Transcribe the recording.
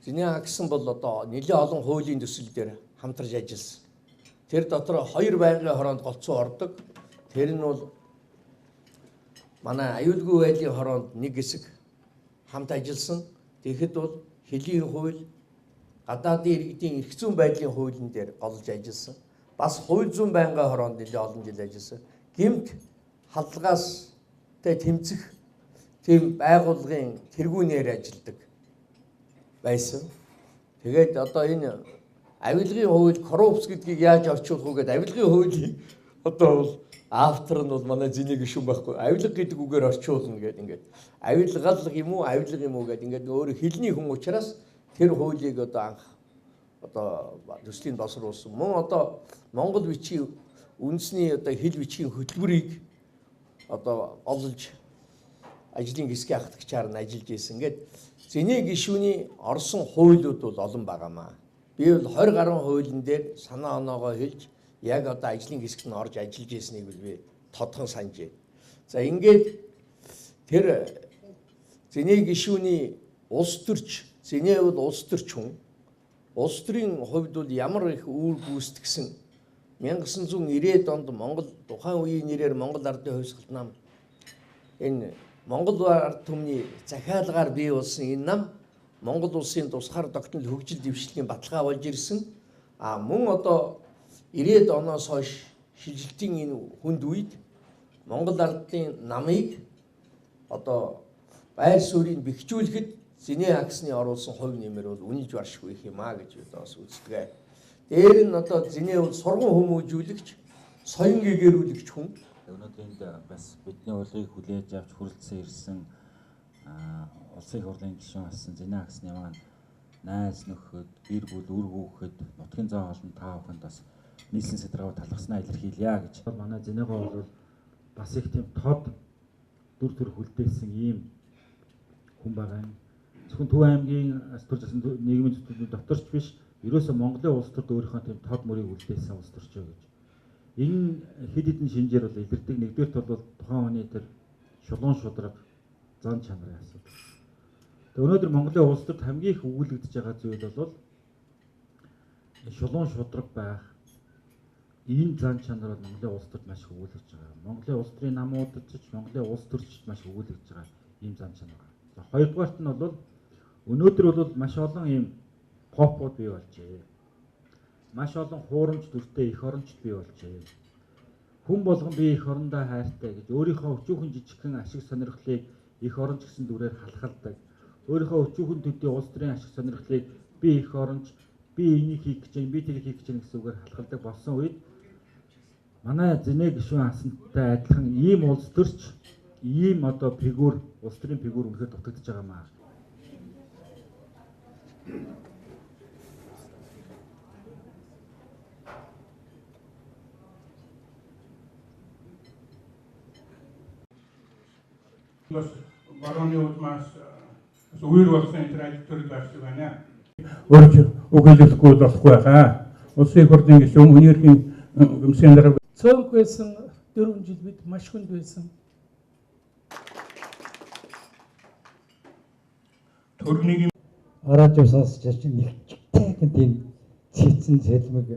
Зинээ агсан бол одоо нэлээд олон хуулийн төсөл дээр хамтарч ажилласан. Тэр дотор хоёр байнгын хороонд голцоо ордог. Тэр нь бол манай аюулгүй байдлын хороонд нэг хэсэг хамт ажилласан. Тэгэхэд бол хөлийн хууль, гадаадын иргэдийн эрх зүйн байдлын хуулийн дээр голж ажилласан. Бас хууль зүйн байнгын хороонд нэлээд олон жил ажилласан. Гэмт халдлагаас тэмцэх тийм байгууллагын тэргүүнээр ажилладаг байсан. Тэгээд одоо энэ авилгын хууль, коррупц гэдгийг яаж орчуулах вэ гэдэг авилгын хуулийн одоо бол автор нь бол манай Зинээ гишүүн байхгүй. Авилга гэдэг үгээр орчуулна гэдэг ингээд авилгал юм уу, авилга юм уу гэдэг ингээд өөрөө хэлний хүн учраас тэр хуулийг одоо анх одоо төслийн боловсруулсан. Мөн одоо Монгол бичгийн үндэсний одоо хэл бичгийн хөтөлбөрийг одоо олж ажлын хэсгийн ахлагчаар нь ажиллаж исэн. Ингээд Зинээ гишүүний орсон хуулиуд бол олон байгаамаа. Би бол 20 гаруй хуулийн дээр санаа оноогоо хэлж яг одоо ажлын хэсэгт нь орж ажиллаж ирснийг би тодхон санаж байна. За ингээд тэр Зинээ гишүүний улс төрч, Зинээ бол улс төрч хүн. Улс төрийн хувьд бол ямар их үүр гүйцэтгсэн 1990-ад онд Монгол тухайн үеийн нэрээр Монгол Ардын хувьсгалт нам энэ Монгол ард түмний захиалгаар бий болсон энэ нам Монгол улсын тусгаар тогтнол хөгжил дэвшлийн баталгаа болж ирсэн. А мөн одоо 90-ад оноос хойш шилжилтийн энэ хүнд үед Монгол ардын намыг одоо байр суурийг бэхжүүлэхэд Зинээ агсны оруулсан хувь нэмэр бол үнэлж баршгүй их юм а гэж одоо бас үздэг. Дээр нь одоо Зинээ бол сурган хүмүүжүүлэгч, соён гэгэрүүлэгч хүн. Өнөөдөр энд бас бидний урилгыг хүлээж авч хүрэлцэн ирсэн улсын их хурлын гишүүн болсон Зинээ агсны маань найз нөхөд, гэр бүл, үр хүүхэд, нутгийн зан хоолн та бүхэнд бас нийслэн сэтрав талархснаа илэрхийлье гэж. Манай Зинээгөө бол бас их тийм тод дүр төр хүлдээсэн ийм хүн байгаа юм. Зөвхөн Төв аймгийн төрж асан нийгмийн зөвлөлийн доторч биш, ерөөсөө Монголын улс төрд өөрийнхөө тийм тод мөрийг үлдээсэн улс төрчөө гэж. Энэ хэд хэдэн шинжээр бол илэрдэг. Нэгдүгээрт бол тухайн хүний тэр шулуун шудраг зан чанарын асуудал. Тэгээ өнөөдөр Монголын улс төрд хамгийн их өгүүлэгдэж байгаа зүйл бол шулуун шудраг байх. Энэ зан чанар бол Монголын улс төрд маш их өгүүлэгдэж байгаа. Монголын улс төрийн намуудад ч, Монголын улс төрчд маш их өгүүлэгдэж байгаа ийм зан чанар. За хоёрдугаарт нь бол өнөөдөр бол маш олон ийм попууд бий болжээ. Маш олон хуурамч дүртэй эх орончд бий болжээ. Хүн болгон би эх орондоо хайртай гэж өөрийнхөө өчүүхэн жижигхэн ашиг сонирхлыг эх оронч гэсэн дүрээр халахалдаг. Өөрийнхөө өчүүхэн төдий улс төрийн ашиг сонирхлыг би эх оронч, би энийг хийх гэж байна, би тэрийг хийх гэж байна гэсэн үгээр халахалдаг болсон үед манай Зинээ гишүүн асантай адилхан ийм улс төрч, ийм одоо фигүр, улс төрийн фигүр үнэхээр дутагдж байгаа маа. Бас барууны улмаас бас үер болсон энэ ажил төрөл байх шиг байна. Өөрч үг хэлэхгүй болохгүй байгаа. Улсын их хурлын гишүүн хүний эрхийн комиссийн дарга цөөнх байсан 4 жил бид маш хүнд байсан. Төрнийг радио сонсч нэг чигтайхан тийм цэцэн цэлмэг